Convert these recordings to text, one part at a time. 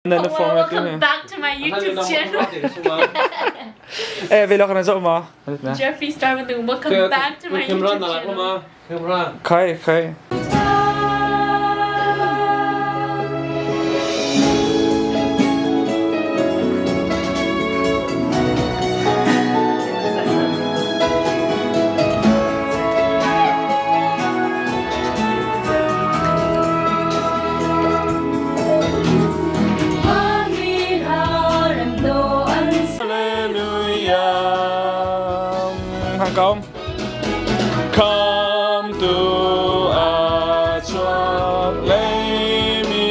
Na phone Welcome back to my YouTube channel. Eh, vlog na zoh ma? Jeffree Star with the welcome back to my YouTube channel. Khai, khai. Hallelujah. Hàng công. Come to a chuak leimi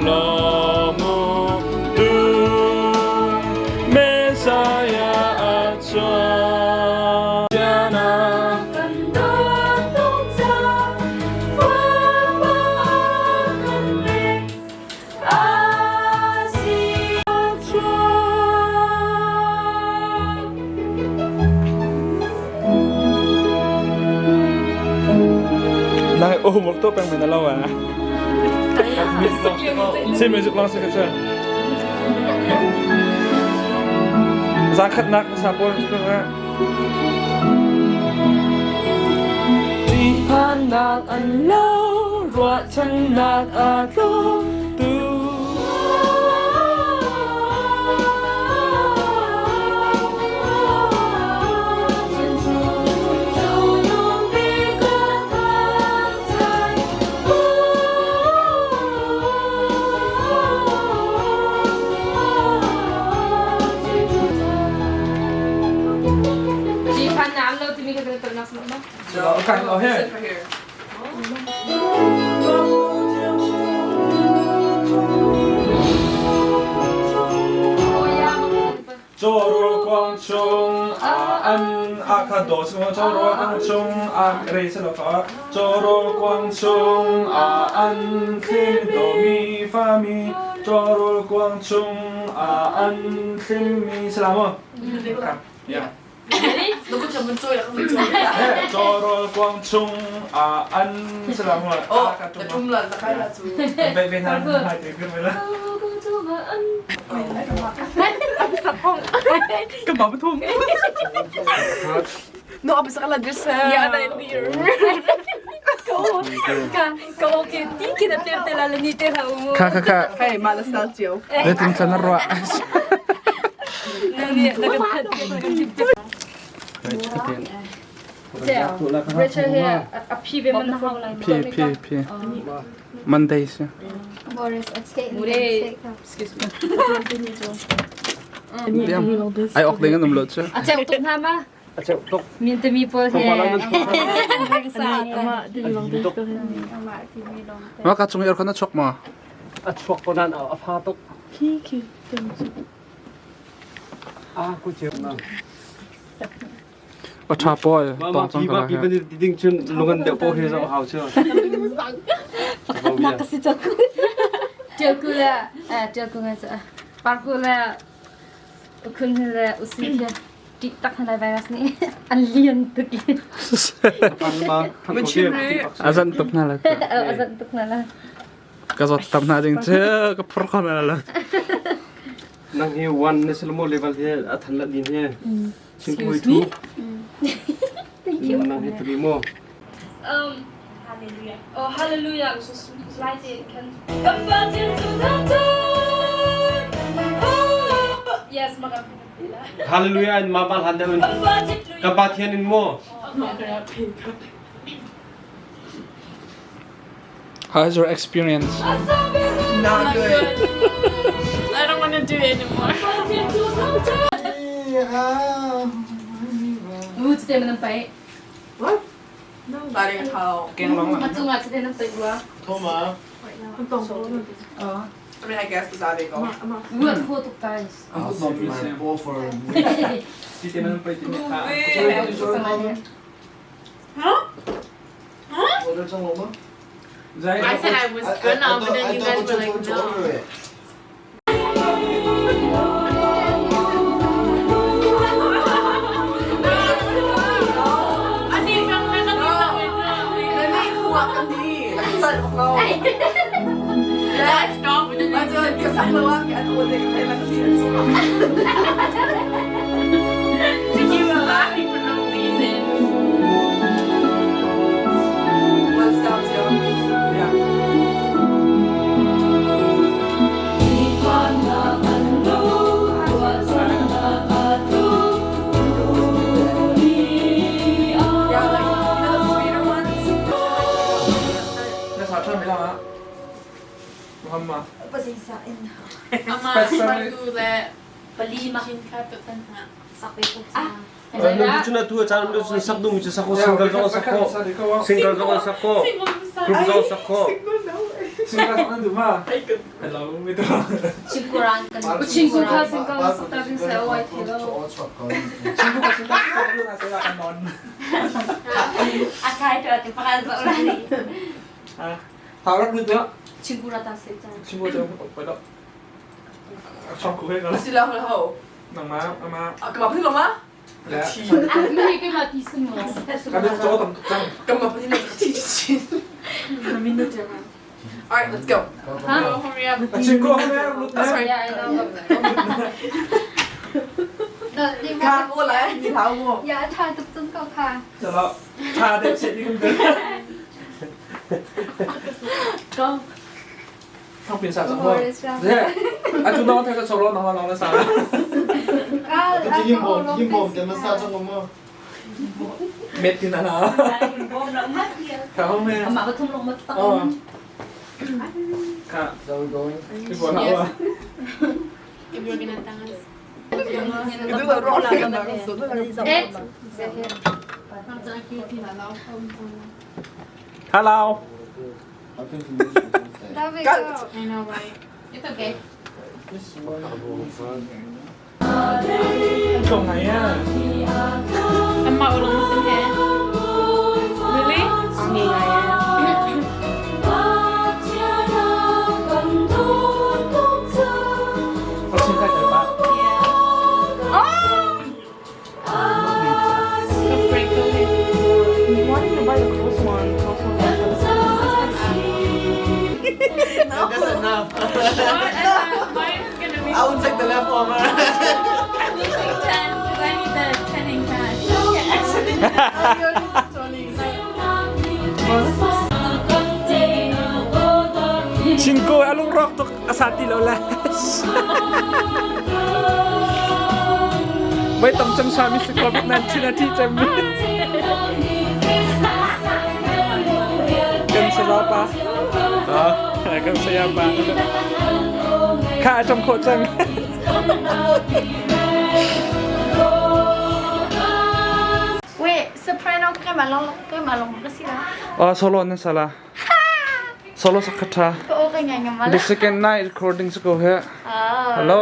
lomu tu Messiah a chuak. Jana. Nang oh mok to peng men lo à. Xin music long sẽ chơi. Giang khat nak sa pawl Ṭihphannak an lo, ruahchannak a tlung tu. Okay, oh here. Cawrawl kuang chung ah an a kha daw sung cawrawl kuang chung ah re se lo ka cawrawl kuang chung ah an thlim dawmi fami cawrawl kuang chung ah an thlimmi salamo yeah Cawrawl kuang chung ah an salamo Oh, tum la zakai la cu. Be be nan hai te bir la. Ka ma pathum. No, abis akala dirsa. Yeah, na dear. Ka okay, ti kina perte la ni te ha umu. Kha kha kha. Hey, malas tal cio. Le tin chan ro. Na ni na ka Rachel here a phi ve man hau lai. Phi phi phi. Monday si. Boris, Mure. Excuse me. Ai ok ding an um lo chu. A cheu tuk na ma. A cheu tuk. Min te mi pawl he. Ma ka chung er khana chok ma. A chuak ko nan a fa tuk. Khi khi. A ku cheu na. A tha pawl Ma ma tong chang pi ma ka pi la. ban ding chun lungan deuh po he zo hau chu. Nak kasi chaku. Chaku la, chaku nga sa. Parku la, kun la usi ke. Ti tak na virus ni. An lian tuk. Ma Ma chim ri. Azan tuk na la. Azan tuk na la. Ka zot tam na ding che ka phur kho na la. Nang he one national mo level he a than la din he. Chin pui thu. Thank you. Nang he three mo. Hallelujah. Oh, hallelujah. Yes, maka. Hallelujah in ma bal han deuh in. Ka pa thian in mo. How's your experience? Not good. I don't want to do it anymore. Mu te man pai. What? No. Letting how. Keng long la. Atunga te nan pai bua. I mean, I guess because I go. Mu at ho tuk guys. Si te man pai ti me kha. Zai. I said I was gonna, but then you guys were like, no. Nani kuwa kan di. Sal ko. I stopped, but then Ma chun kasi You were laughing for no reason. One stop too. Yeah. Yeah, like you know the sweeter ones. Na sa tram bilang ah. Muhammad. Ama Pasal- parku le Pali ma. chin kha tu tan ha. Nu cu na tu caan lu cun sak dum cu sak ko single zong sak ko single zong sak ko Single sa. group zong sak ko Single no. Single zong tu ma. Hello, mi tu. Chingkuran kan. Chingku kha single sa ta bin sa wai thi lo. Single ka single ka lu na sa ka non. Akai tu ati pakai seorang ni. Ha. Thao rak lu tu. Chingkura ta se cang. Single tuไปแล้วชอบคุยกันแล้ว Si la ho. หนังม้าอามา Ah, 干嘛不听了吗？ และ ไม่ให้มาตีสมอง การเป็นโจ้ต่ำจัง 干嘛不听了？踢踢。All right, let's go. Go hurry up. ชิงกูแม่รู้นะ That's right. Yeah, I know. 看我来，你打我。 Ya, tha tuk chung kau kha. จะแล้วชาเด็กเช็ดนี่กันเดิน Go. ต้องเป็นสาวจังเลยเนี่ยอาจุน้องเธอจะโชว์รถน้องมาลองแล้วสาว ยิงผมยิงผมแต่มันซาจังงมั้ง เม็ดกินอะไรแถวห้องแม่ Mak betul long betul. อ๋อค่ะ So we going พี่บัวเราอ่ะ Give you a tangan. 你这个绕了个那个死的那个。 Eh. ฮัลโหล I think the music is Got I know, right? It's okay. ชมไหนอ่ะ Amma ulang sin he. Really? เขาชื่อใครเจอปะ Yeah. Go break go ahead. Why didn't you buy the close one? Close one. That's enough What? Mine is gonna be. I will take the leftover I will take 10 because I need the 10 in cash. ชิงกูอลุงรอกตกอาสาติแล้วแหละไม่ต้องจำชามิสโควิดนั้นที่นาทีจะมีกันสลาปะอ๋อกันสยาปะข้าจำโคจัง Wait, soprano 开马龙，开马龙，不是啦。 อ๋อโซโล่นั่นสละโซโล่สักคาถา ก็โอเคไงกันมา The second night recording สกูเฮะ Hello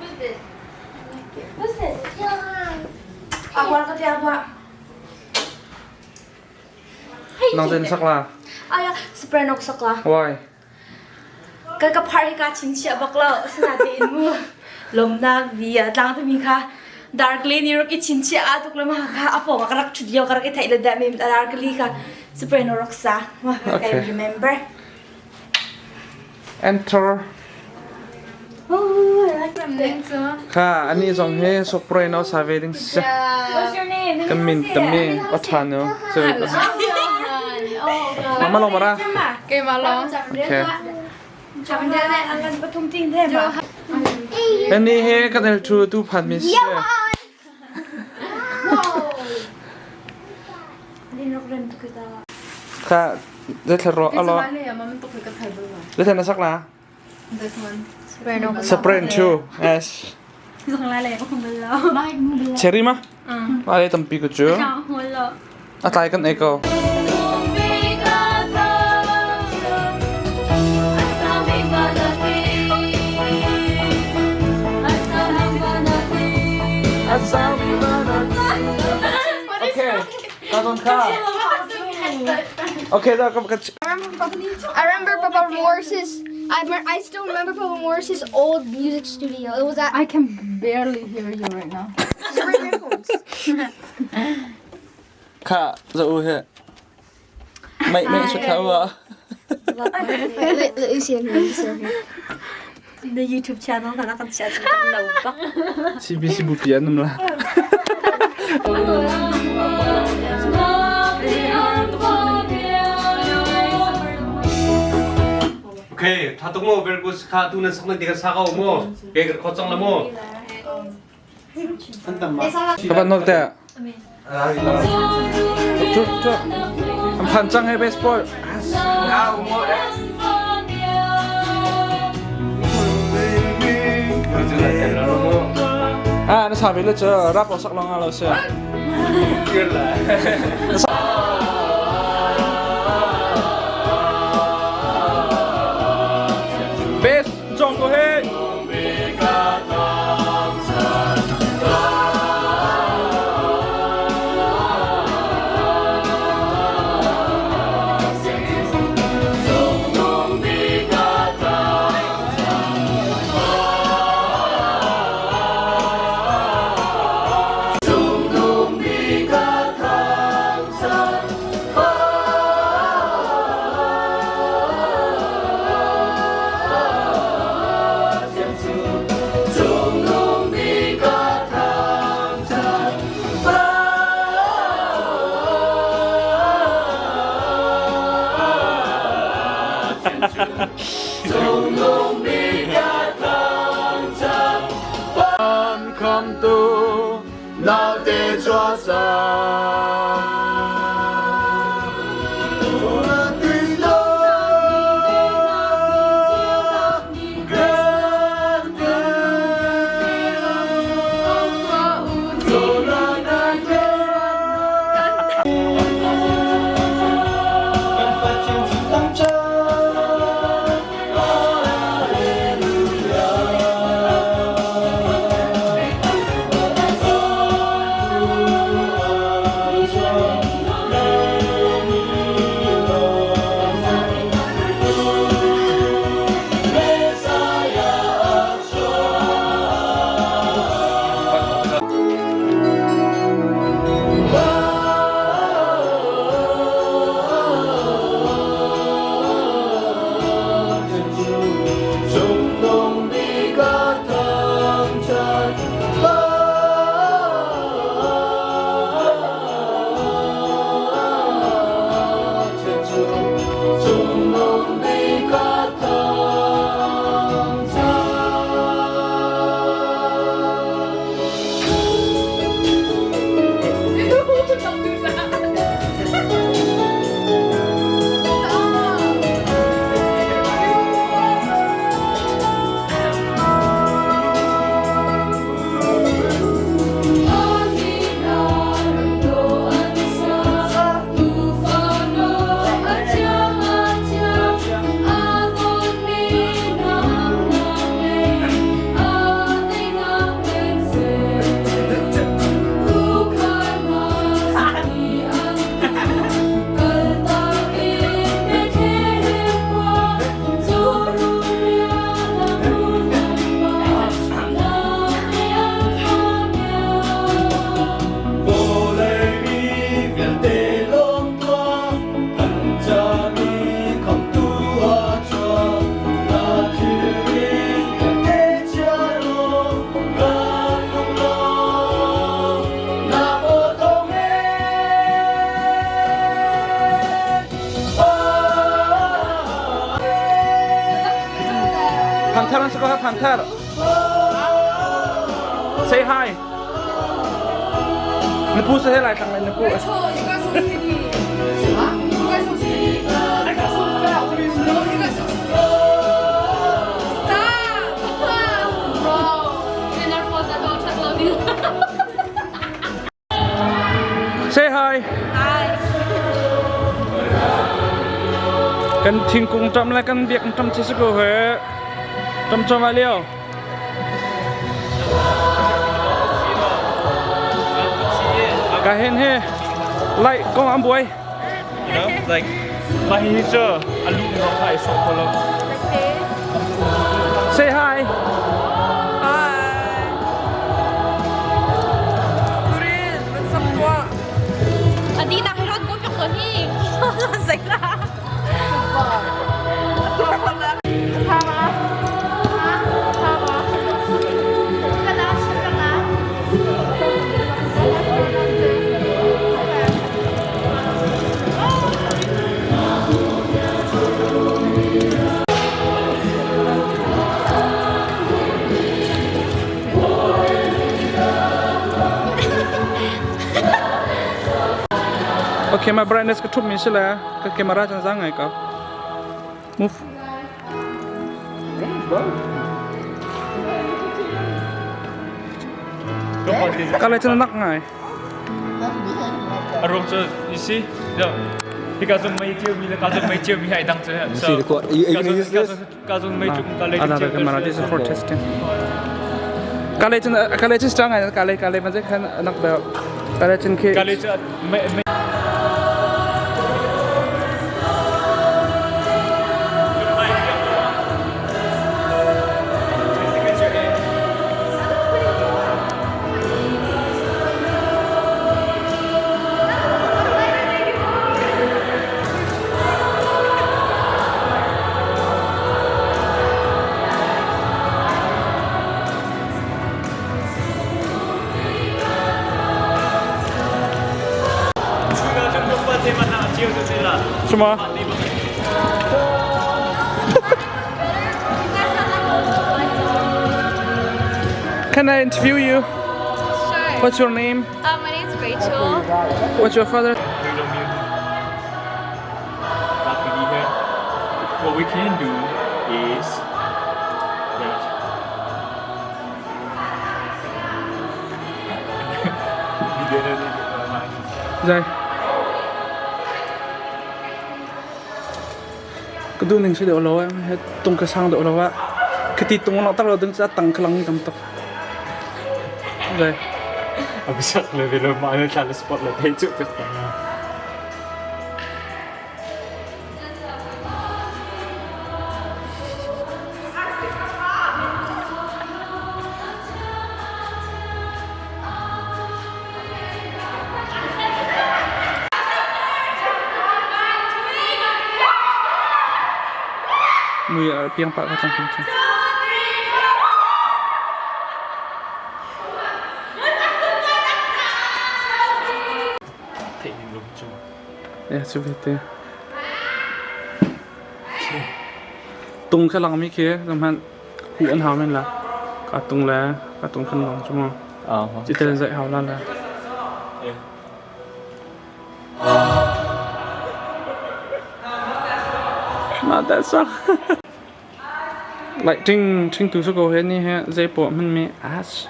Who's this? Who's this? 阿瓜个电话。 น้องเจนสักลา 哎呀，soprano สักละ Why ก็กระพาร์กาชิงเชียบักแล้วสนาดีมูลมนักดีอะตั้งที่มีค่ะ darkly นี่รักอีชินเชียอะตุกละมาค่ะอปอมกรักชุดเดียวกรักอีไทยละดามิม darkly ค่ะ soprano รักษาว่า I remember Enter Oh, I like that. ค่ะอันนี้สองเฮ soprano ซาเวดิงเซ What's your name? กันมินตะมีอัทานุสวัสดีมามาลงมาละ Okay, malong. โอเค จำได้แล้วอันนั้นปทุมจริงแท้มา อันนี้เฮกันเอลทูตูพันมิส นี่นกเรนตุกตา ค่ะเดทรออลอเดทนะสักลา This one. soprano soprano yes ส่งอะไรก็คงเป็นแล้ว cherry มาอะไรตัมปีกุจู หัวเราะ อะไรกันเอกโอเคตาตอนค่ะโอเคแล้วก็ I remember Papa Morris's. I still remember Papa Morris's old music studio. It was at I can barely hear you right now. ค่ะจะอู้เฮไม่ไม่สุดท้ายว่ะ Na YouTube channel na kan chia chu lo bak. CBC bupi an um la. Okay, tha tuk mo very good kha tu nan sak nan ti kan sa ko mo. Ke kan kho chang la mo. An tam ma. Ka van nol te. Cu cu. An phan cang he baseball. Ah, na sa ve le cu rap o sak long lo se. Best jong ko he. Panther an si ko Panther. Say hi. Na pu sa he lai tlang lai na pu. Say hi. Hi. Kan thingkung ṭam le kan biakinn ṭam ci si ko he. Ṭam ṭam ah lio. Ka hen he lai kong an buai. You know, like mah hi cu a lu in rong kha i sawh kho lo. Say hi. Hi. Turin, what's up tuah? Adi na hi ron ko pyok ko hi. Zai la. Okay, my brightness ka thup mi si la ka camera chan za ngai ka. Move. Ka le chan nak ngai. A ruang cu you see hika zong mei cio mi le ka zong mei cio mi hai dang cu. See the you, you gonna use this? Ka zong mei tuk ka le Another camera this is for testing. Ka le cun strong ngai ka le man khan nak da ka le cun khi Ka le cu mei Suma. Can I interview you? Sure. What's your name? My name's Rachel. What's your father? What we can do is that Zai. Ka du ning si deuh lo he tung ka sang deuh lo ah khati tung lo tak lo ding cha tang khalang tam tuk. Zai. Abisak le velo ma na thla le spot le thei chu pek ta. Mui piang pah ka cang cang. Theih ning lung cu. Eh cu ve te. Tung kha lang mi khi zamhan hu an hau men la. Ka tung le ka tung khan long chu mo. Ci tel zai hau la la. Not that song. Like ting ting tu su ko he ni he zai po man mi as.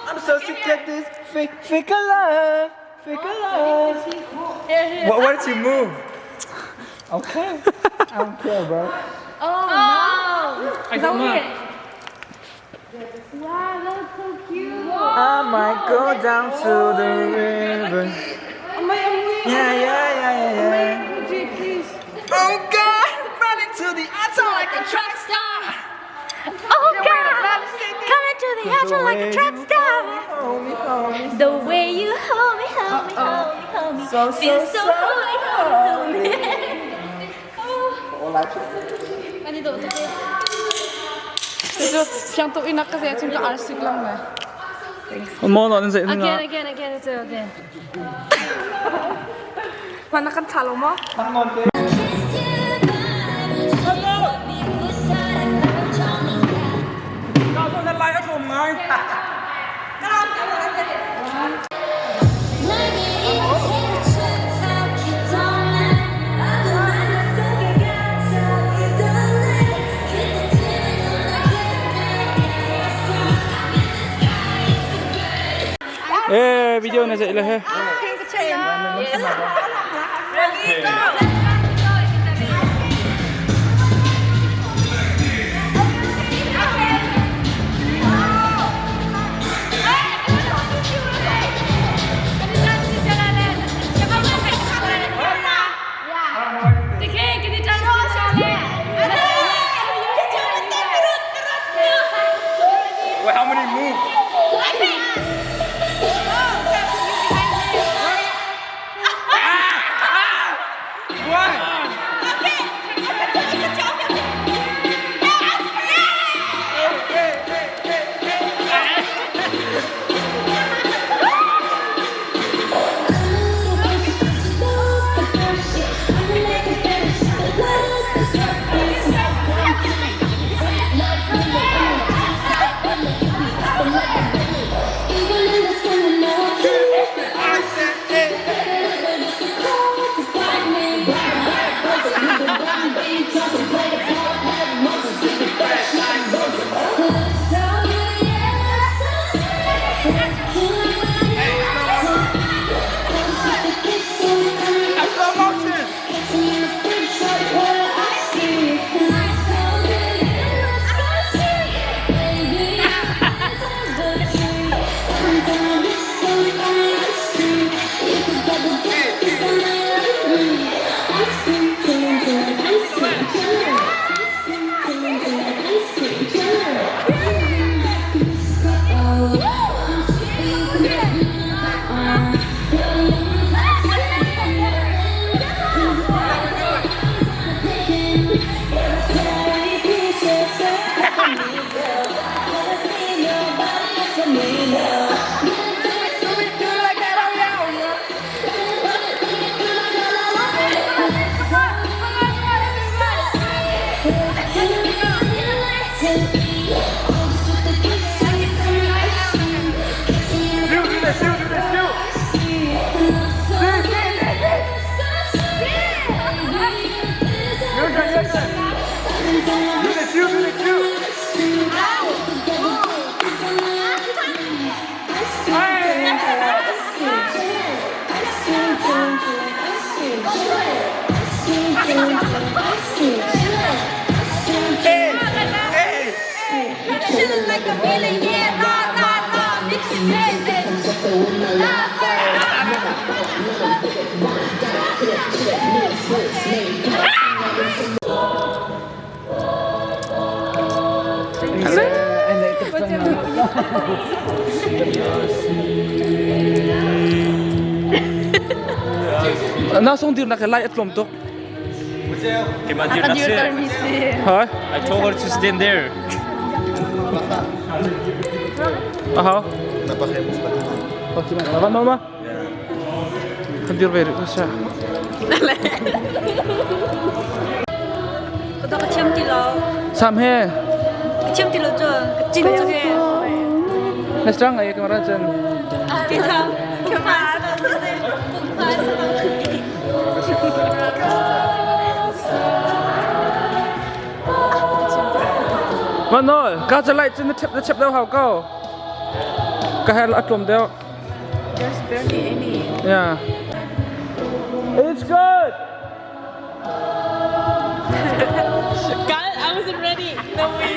I'm so sick of this fake, fake love, fake love. What, why did you move? Okay. I don't care, bro. Oh no! I don't know. Wow, that's so cute. I might go down to the river. Yeah, yeah, yeah, yeah, yeah. Oh God, running to the altar like a track star. Oh God, coming to the altar like a track star. Hold me, hold me. The way you hold me, hold me, hold me, hold me, So, so, feel so so holy, holy. Cu fiang tuk inak ka zeh cun ka ar sik lang le. Mo no nan zai Again, again, again, it's again. Hman na kan thla lo maw? Eh, video na zai le he. Wait, how many move? Na song dir nak he lai a tlawm tuk. Keimah dir nak si. Hai. I told her to stand there. Aha. Van mama. Kan dir ve rih sa. Ka ka thiam ti lo. Sam he. Ka thiam ti lo cu ka cin cu he. Na strang ai kamera cun. Ke tham. Ke ma. Manol, ka ca lai cun na chep na chep deuh hau ko. Ka hel a tlawm deuh. There's barely any. Yeah. It's good. God, I wasn't ready. No way.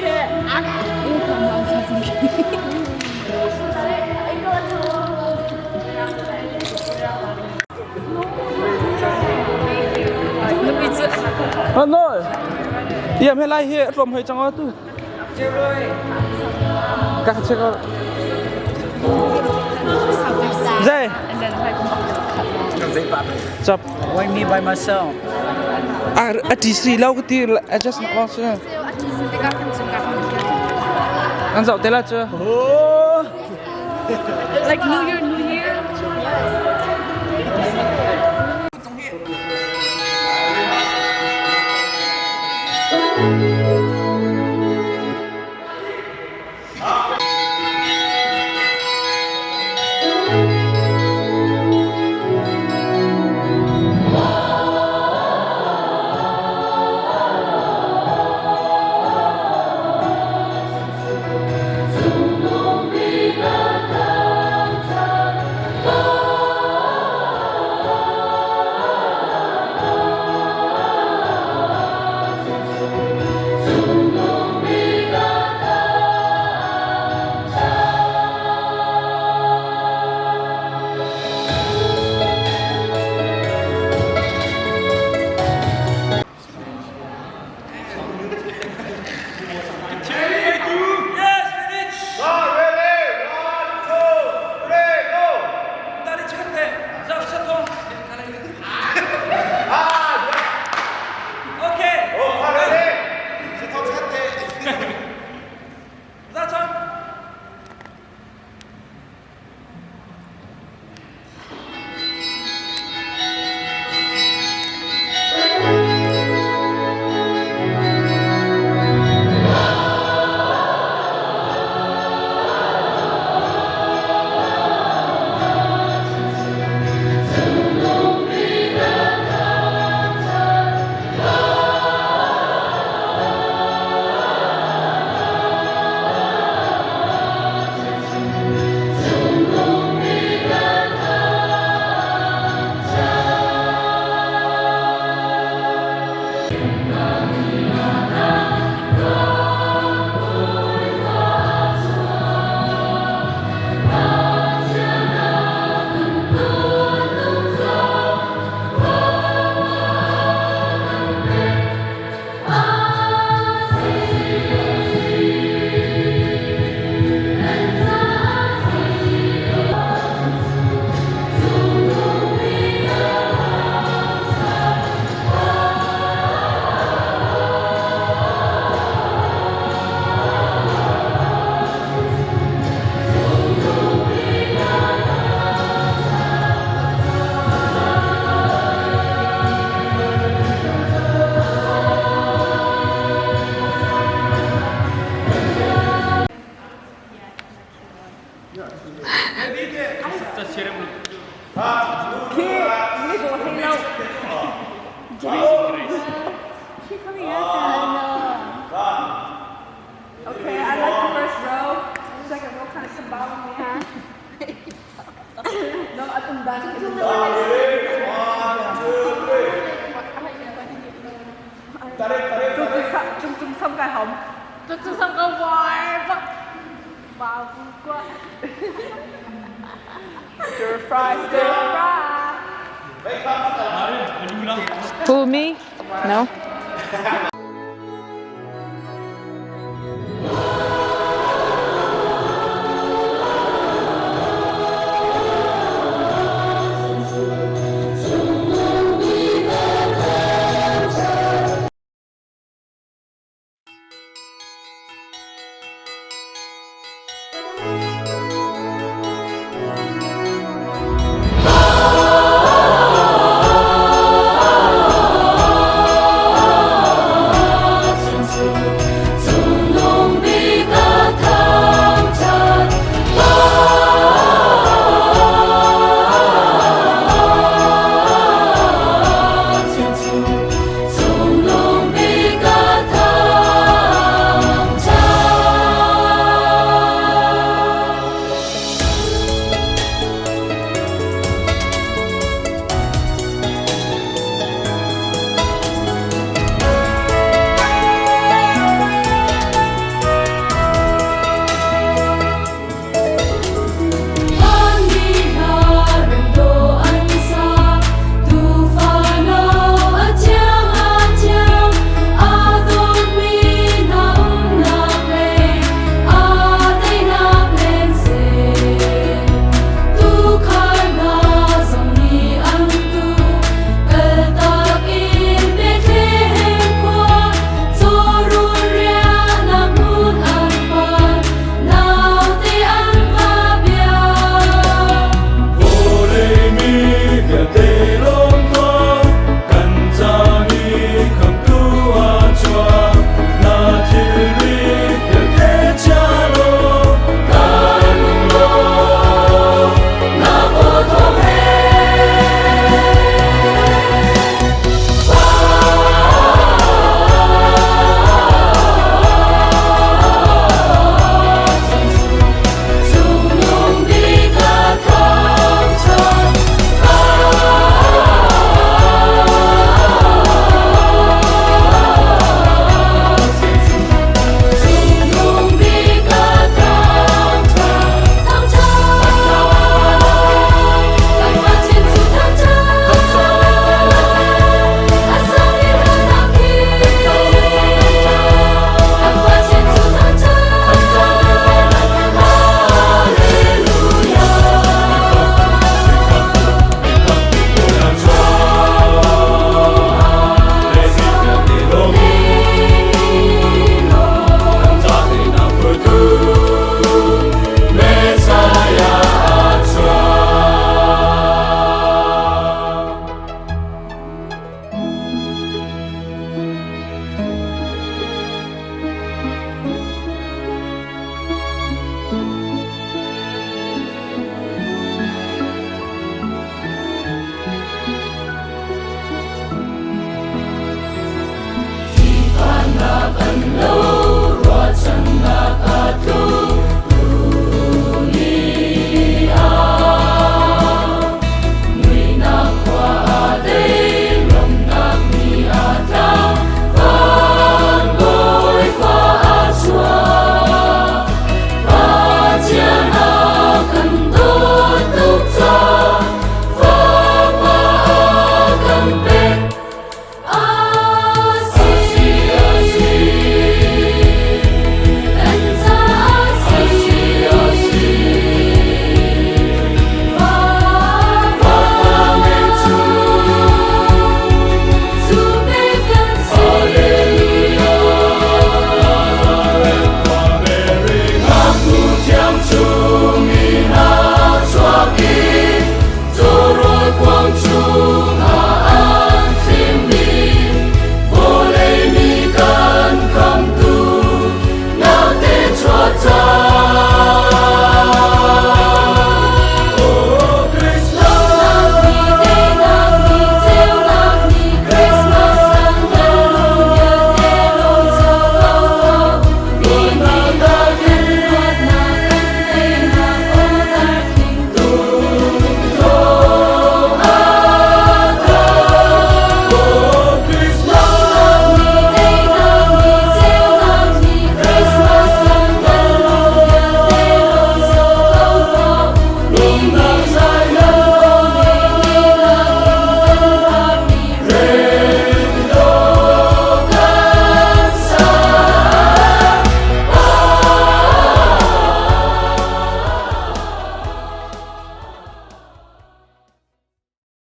Manol. Tiam he lai hi a tlawm hoi cang o tu. Ka check out. Zai. Chap. Why me by myself? A a ti sri lo ka ti adjust nak long si. An zau te la chu. Like New Year, New Year. Okay, I like the first row. Second row kind of symbolic me. No, I'm back. Stir fry, stir fry. Who, me? No.